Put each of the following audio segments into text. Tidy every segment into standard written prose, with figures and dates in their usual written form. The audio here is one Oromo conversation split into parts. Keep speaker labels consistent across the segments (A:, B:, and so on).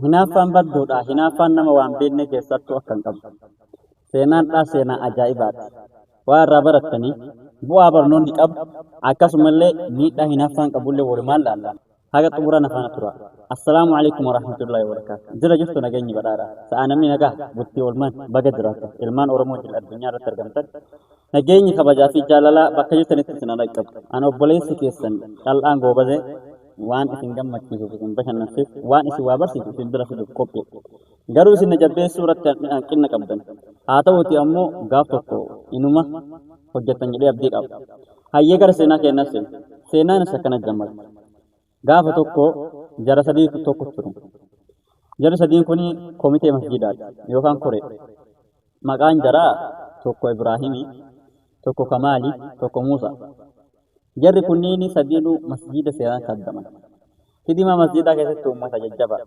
A: Hinaaffaan badduudha. Hinaaffaan nama waan beekne keessattuu akka hin qabu. Seenaan dhaa seenaa ajaa'ibaati. Waa irraa barattanii bu'aa barnoonni qabu akkasumallee miidhaa hinaaffaan qabullee walumaan laalla. Haga xumura na faana tura. Assalaamu alaikum warahmatullahi wabarakatuh. Jira jirtu nageenyi badhaadha. Sa'a namni nagaa bultii oolmaan baga jiraata. Ilmaan Oromoo jila addunyaa irratti argamtan. Nageenyi kabajaa fi jaalalaa bakka jirtanitti isin dhaqqabu. Ana obboleessi keessan qal'aan goobazee waan isin gammachiisuuf isin bashannansiisu waan isin waa barsiisu isin bira fiduuf qophii. Garuu isin na jabbeessuu irratti hanqina qabdan. Haa ta'uuti ammoo gaaf tokko inuma hojjettan jedhee abdii qaba. Hayyee gara seenaa keenyaa seenu. Seenaanis akkana jammarti. Gaafa tokko jara sadiitu tokko ture. Jarri sadiin kun komitee masjidaati yookaan koree. Maqaan jaraa tokko Ibraahimii, tokko Kamaali, tokko Muusaa. Jarri kunniin sadiinuu masjiida seeraan kaddaman. Hidima masjidaa keessatti uummata jajjabaa.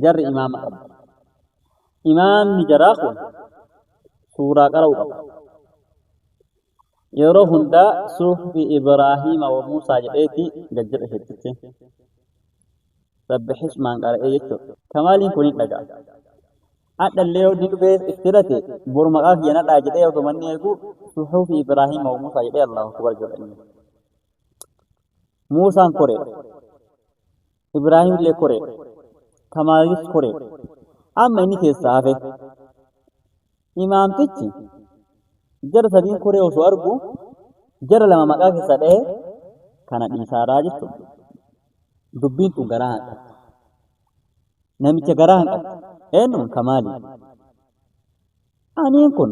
A: Jarri imaama qabdi. Imaamni jaraa kun suuraa qara'u qaba. Yeroo hundaa suufi Ibraahiima wa Muusaa jedheeti gad jedha sheektichi. Sabbixismaan qara'ee jechuudha. Kamaaliin kun hin dhaga'a. Hadhallee yoo inni dhufee iftirate boru maqaa kiyya nadhaa jedhee otoo manni eegu suhuufi Ibraahiima wa Muusaa jedhee Allahu akbar jedha inni. Muusaan koreedha. Ibraahim illee koreedha. Kamaalis koreedha. Amma inni keessaa hafe. Imaamtichi jara sadiin koree osoo argu jara lama maqaa keessaa dhahee kana dhiisaaraa jechuudha. Dubbiin tun garaa hanqatte. Namicha garaa hanqatte. Eenyuun Kamaali. Aniin kun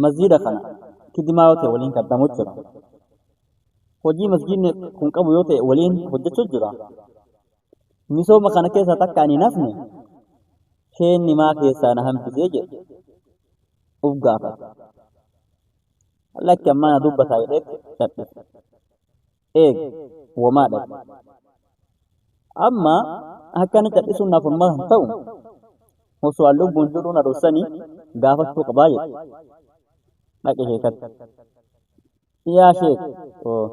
A: masjiida kana kidimaa yoo ta'e waliin kaddamu jira. Hojii masjiidni kun qabu yoo ta'e waliin hojjechuu jira. Misooma kana keessaa takka ani hin hafne sheenni maa keessaa na hambisee jedhe uf gaafate. Lakki ammaa na dubbataa jedheetti cadhise. Eeg womaa dhabe. Amma akkana cadhisuun naaf furmaata hin ta'u. Osoo an lubbuun jiruu na dhoksanii gaafachuu qabaa jedhe. Dhaqe sheekatti. Yaa sheek, oo.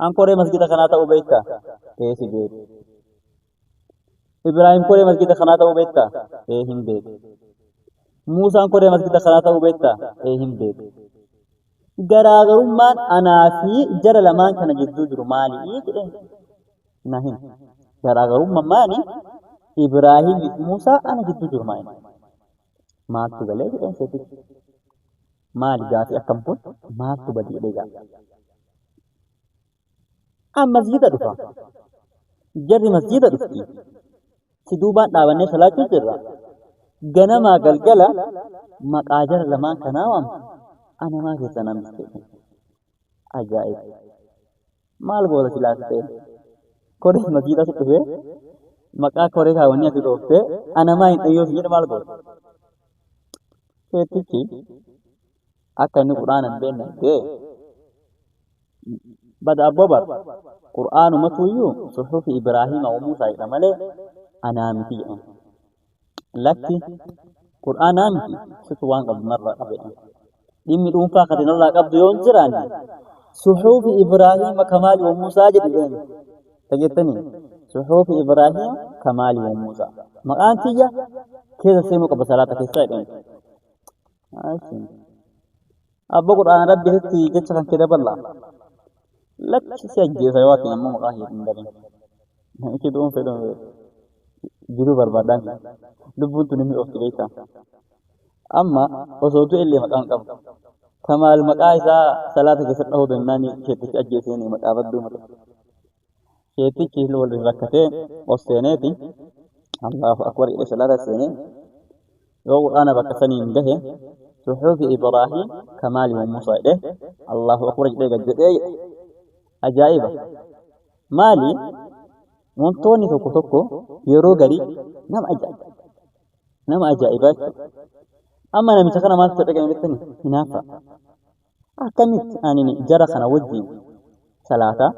A: An koree masgida kanaa ta'uu beektaa? Ee si beeku. Ibraahim koree masgida kanaa ta'uu beektaa? Ee hin beeku. Muusaan koree masgida kanaa ta'uu beektaa? Ee hin beeku. Garaagarummaan anaa fi jara lamaan kana jidduu jiru maali jedheen na himi. Garaagarummaan maali? Ibraahimii fi Muusaa ana jidduu jiru maali? Maaltu galee jedheen seetichi. Maali gaafii akkam kun maaltu badi jedhee gaafa. An masjida dhufa. Jarri masjida dhufti. Si duubaan dhaabannee salaachuu jirra. Ganamaa galgala maqaa jara lamaan kanaa waamtu. Ana maa keessaa na hambiste. Ajaa'iba. Maal goota silaa si ta'e? Koree masjida si dhufee maqaa koree kaawwanii ati dhooftee ana maa hin dhayyoo si jedhe maal goota? Seettichi akka inni quraana hin beekne argee bada abboo bar qur'aanumatu iyyuu suhufi Ibraahiima wa Muusaa jedha malee anaa miti jedhan. Lakki qur'aanaa miti situ waan qabdu narraa qabe jedhan. Dhimmi dhuunfaa kan narraa qabdu yoo hin jiraanne suhufi Ibraahiima kamaali wa Muusaa jedhi jedhan. Dhageettanii suhufi Ibraahiima kamaali wa Muusaa. Maqaan kiyya keessa seenuu qaba salaata keessa jedhan. Abbo qur'aana rabbiitti jecha kan kee dabala. Lakki si ajjeesa yoo ati ammoo maqaa kee hin dabalin. Namichi du'uun fedhu jiruu barbaadaan lubbuun tun inni oofti beektaa. Amma osoo du'e illee maqaan qabu. Kamaal maqaa isaa salaata keessatti dhahuu danda'an sheettichi ajjeeseen maqaa badduu malee. Sheettichi waliin rakkatee ol seeneeti. Allahu akbar jedhee salaata seenee yoo qur'aana bakka saniin gahe suhuufi Ibraahim kamaali wa Muusaa jedhee Allahu akbar jedhee gad jedhee jedhe. Ajaa'iba! Maali? Wantoonni tokko tokko yeroo garii nama ajaa'iba. Nama ajaa'ibaa jechuudha. Amma namicha kana maaltu dhaga'ame jettanii hinaaffaa. Akkamitti ani jara kana wajjin salaataa,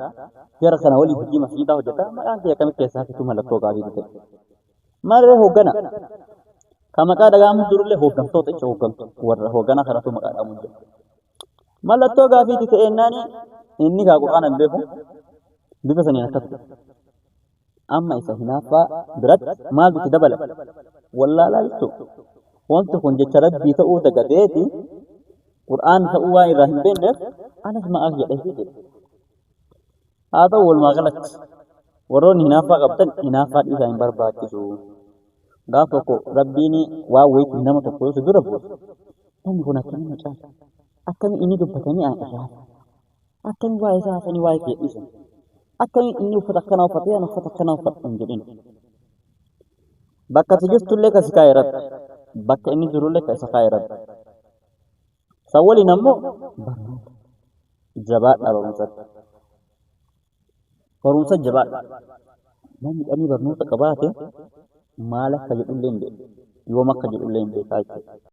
A: jara kana waliin hojii masjiidaa hojjetaa, maqaan kee akkamitti keessaa hafitu mallattoo gaarii ta'e. Maalirree hooggana? Ka maqaa dhaga'amu jirullee hooggantoota jecha hooggantu warra hoogganaa kanatu maqaa dha'amu jira. Mallattoo gaafiitti ta'eennaani inni kaa qur'aana hin beeku bifa saniin akkas godhe. Amma isa hinaaffaa biratti maaltu itti dabala? Wallaalaa jechuudha. Wanti kun jecha Rabbii ta'uu dagateeti Qur'aan ta'uu waan irraa hin beekneef anas ma'aaf jedhee jedhe. Haa ta'u walumaa galatti warroonni hinaaffaa qabdan hinaaffaa dhiisaa hin barbaachisu. Gaaf tokko Rabbiin waan wayiitti nama tokko yoo si dura buuse namni kun akkamiin na caala? Akkamiin inni dubbatanii an irraa hafa? Akkamiin waa'ee isaa haasanii waa'ee kee dhiisan? Akkamiin inni uffata akkanaa uffatee an uffata akkanaa uffadhu hin jedhin. Bakka ati jirtullee ka si kaa'e Rabbi. Bakka inni jirullee ka isa kaa'e Rabbi. San waliin ammoo barnoota. Jabaadhaa barumsatti. Barumsa jabaadha. Namni dhanii barnoota qabaate maal akka jedhullee hin beeku. Yoom akka jedhullee hin beekaa jechuudha.